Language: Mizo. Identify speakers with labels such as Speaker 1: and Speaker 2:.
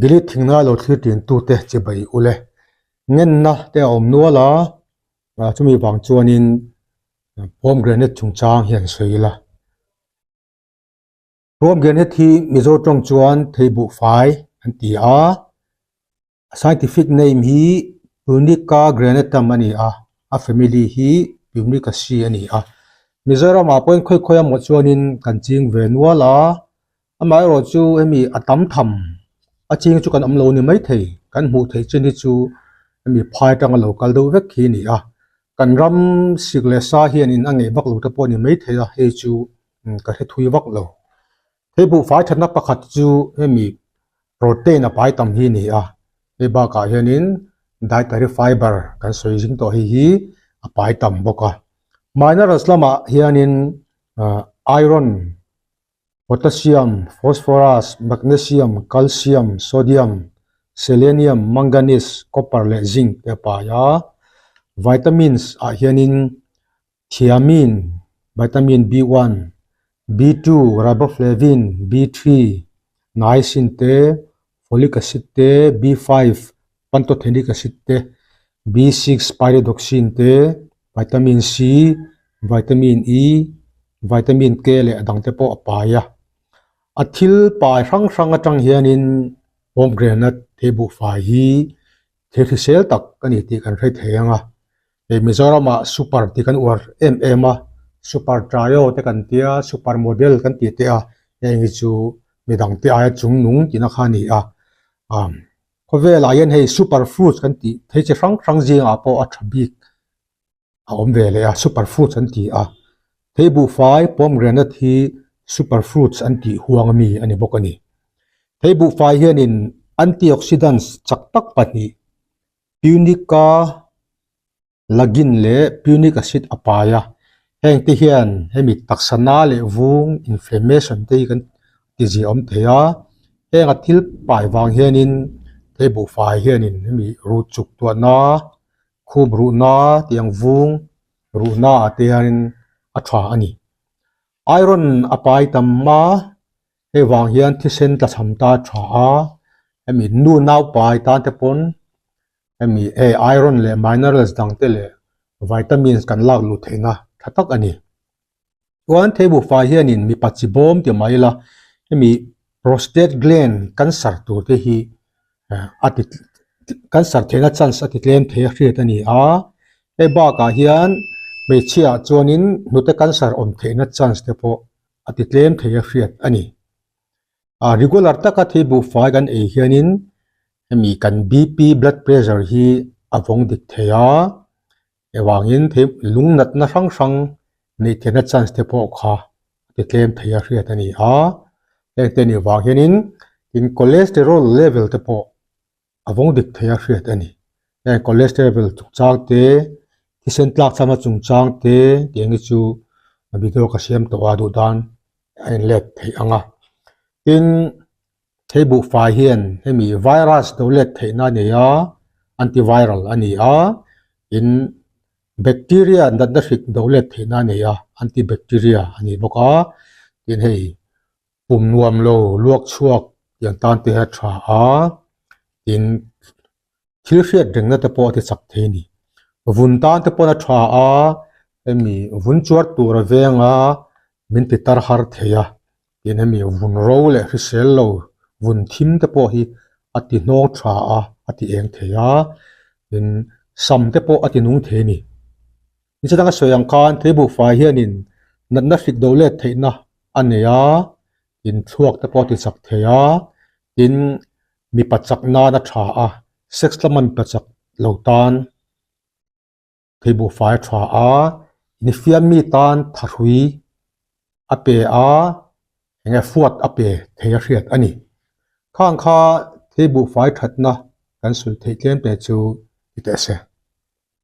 Speaker 1: Delete thingna lo thlir tin tute chibai ule. Ngenna te a awm nual a, chumi vang chuanin pomegranate chungchang hi an sawi ila. Pomegranate hi Mizo tawng chuan theibuhfai an ti a, A scientific name hi Punica granatum a ni a, a family hi Punicaceae a ni a. Mizoram ah pawhin khawi khawi emaw chuanin kan ching ve nual a, amaherawh chu hemi a tam tham a ching chu kan awm lo ni maithei, kan hmuh theih chin hi chu hemi phai atanga lo kal deuh vek hi a ni a. Kan ram sik leh sa hianin a ngeih vak lo te pawh a ni maithei a, hei chu ka hre thui vak lo. Hei buhfai thatna pakhat chu hemi protein a pai tam hi a ni a, hei bakah hianin dietary fiber kan sawi zing tawh hei hi a pai tam bawk a. Minerals lamah hianin ah iron, potassium, phosphorus, magnesium, calcium, sodium, selenium, manganese, copper leh zinc te a pai a. Vitamins ah hianin Thiamine, Vitamin B1, B2, Riboflavin, B3, Niacin te, Folic acid te, B5, Pantothenic acid te, B6, Pyridoxine te, Vitamin C, Vitamin E, Vitamin K leh a dangte pawh a pai a. A thil pai hrang hrang atang hianin pomegranate theibuhfai hi thil hrisel tak a ni tih kan hre thei ang a. Hei Mizoramah super tih kan uar em em a, super trio te kan tia, super model kan tih te a, heng hi chu midang te aia chung nung tihna kha a ni a. Ahm khawvelah hian hei super fruits kan tih thei chi hrang hrang zingah pawh a tha bik a awm ve leh a, super fruits an ti a. Thei buhfai pomegranate hi super fruits an tih huang ami a ni bawk a ni. Thei buhfai hianin antioxidants chak tak pahnih Punica lagin leh punic acid a pai a, heng te hian hemi taksa na leh vung inflammation te hi kan ti zia awm thei a, heng a thil pai vang hianin thei buhfai hianin hemi ruh chuk tuahna, khup ruhna tih ang vung ruhna ah te hianin a tha a ni. Iron a pai tam a. Hei vang hian thisen tlachham ta tha a, hemi nu naupai tan te pawn hemi hei iron leh minerals dang te leh vitamins kan lak luh theihna tha tak a ni. Chuan theibuhfai hianin mipa chi bawm ti mai ila hemi prostate gland cancer tur te hi a ti cancer theihna chance a ti tlem thei a hriat a ni a, hei bakah hian hmeichhia ah chuanin hnute cancer awm theihna chance te pawh a ti tlem thei a hriat a ni. A regular taka thei buhfai kan ei hianin hemi kan BP blood pressure hi a vawng dik thei a, evangin thei lung natna hrang hrang neih theihna chance te pawh kha a ti tlem thei a hriat a ni a, heng te nih vang hianin tin cholesterol level te pawh a vawng dik thei a hriat a ni. Heng cholesterol level chungchang te, thisen tlak chakna chungchang te tih ang hi chu video ka siam tawh a duh dan a in let theih ang a. Tin, thei buhfai hian hemi virus do let theihna a nei a, antiviral a ni a, tin bacteria natna hrik do let theihna a nei a, antibacteria a ni bawk a, tin hei Pum nuam lo luak chhuak tiang tan te a tha a, tin thil hriat rengna te pawh a ti chak thei a ni. Vun tan te pawn a tha a, hemi vun chuar tur a veng a, min ti tar har thei a, tin hemi vun ro leh hrisel lo vun thim te pawh hi a ti hnawng tha a, a ti eng thei a, tin sam te pawh a ti nung thei a ni. Nichata ka sawi ang khan theibuhfai hianin natna hrik do let theihna a nei a, tin thluak te pawh a ti chak thei a, tin mipa chak nan a tha a, sex lama mipa chak lo tan theibuhfai a tha a, infiam mi tan thahrui a pe a, enge fuat a pe thei a hriat a ni. Khang kha theibuhfai thatna kan sawi theih tlem te chu ti teh se.